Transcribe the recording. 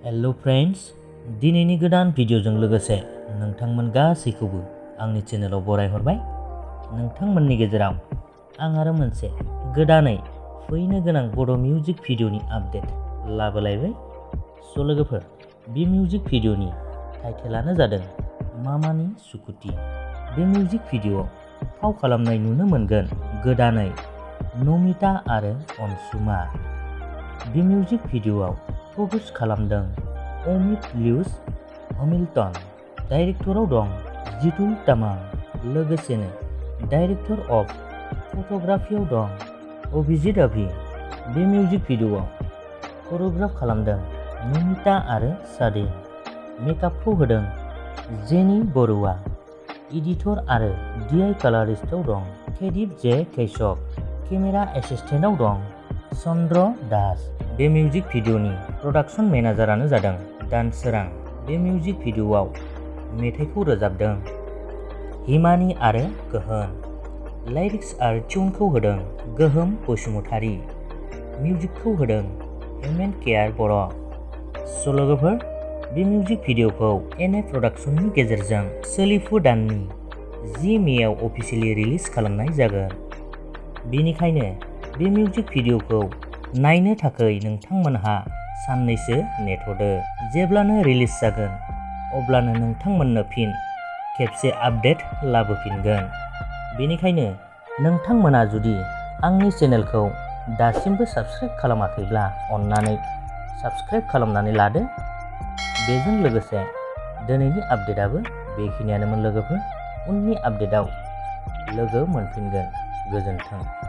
Hello friends, दिनैनि गोदान भिडिअजों लोगोसे नोंथांमोन गासैखौबो आंनि चेनेलाव बरायहरबाय। नोंथांमोननि गेजेराव आं आरो मोनसे गोदानै फैनो गोनां बड' मिउजिक भिडिअनि आपडेट लाबोलायबाय। स' लोगोफोर, बे मिउजिक भिडिअनि टाइटेलानो जादों मामानि स्कुटी। बे मिउजिक भिडिअआव फाव खालामनाय नुनो मोनगोन गोदानै नमिता आरो अनसुमा। बे मिउजिक भिडिअआव प्रडिउस खालामदों अमित लिविस हेमिल्टन। डाइरेक्टराव दं जितुल TuMuNg। लोगोसेनो डाइरेक्टर अफ फट'ग्राफियाव दं अभिजितअभि। बे मिउजिक भिडिअआव करिय'ग्राफ खालामदों नमिता आरो सादिन। मेकआपखौ होदों जेनी बारुवा। एडिटर आरो DI कालारिस्टआव दं Dji। केमेरा एसिस्टेन्टआव दं चन्द्र दास। बे मिउजिक भिडिअनि प्रडाक्शन मेनेजारानो जादों UDANGSRI। बे मिउजिक भिडिअआव मेथाइखौ रोजाबदों हिमानी आरो घ्वोन। लिरिक्स आरो ट्युनखौ होदों घ्वोम बसुमतारी। मिउजिकखौ होदों Nement KR.Boro। स' लोगोफोर, बे मिउजिक भिडिअखौ NA प्रडाक्शननि गेजेरजों सोलिफु दाननि 10 मेआव अफिसियेलि रिलिज खालामनाय जागोन। बेनिखायनो बे मिउजिक भिडिअखौ नायनो थाखाय नोंथांमोनहा साननैसो नेथ'दो। जेब्लानो रिलिज जागोन अब्लानो नोंथांमोननो फिन खेबसे आपडेट लाबोफिनगोन। बेनिखायनो नोंथांमोना जुदि आंनि चेनेलखौ दासिमबो साबस्क्राइब खालामाखैब्ला अन्नानै साबस्क्राइब खालामनानै लादो। बेजों लोगोसे दिनैनि आपडेटआबो बेखिनियानोमोन लोगोफोर। उननि आपडेटआव लोगो मोनफिनगोन। गोजोन्थों।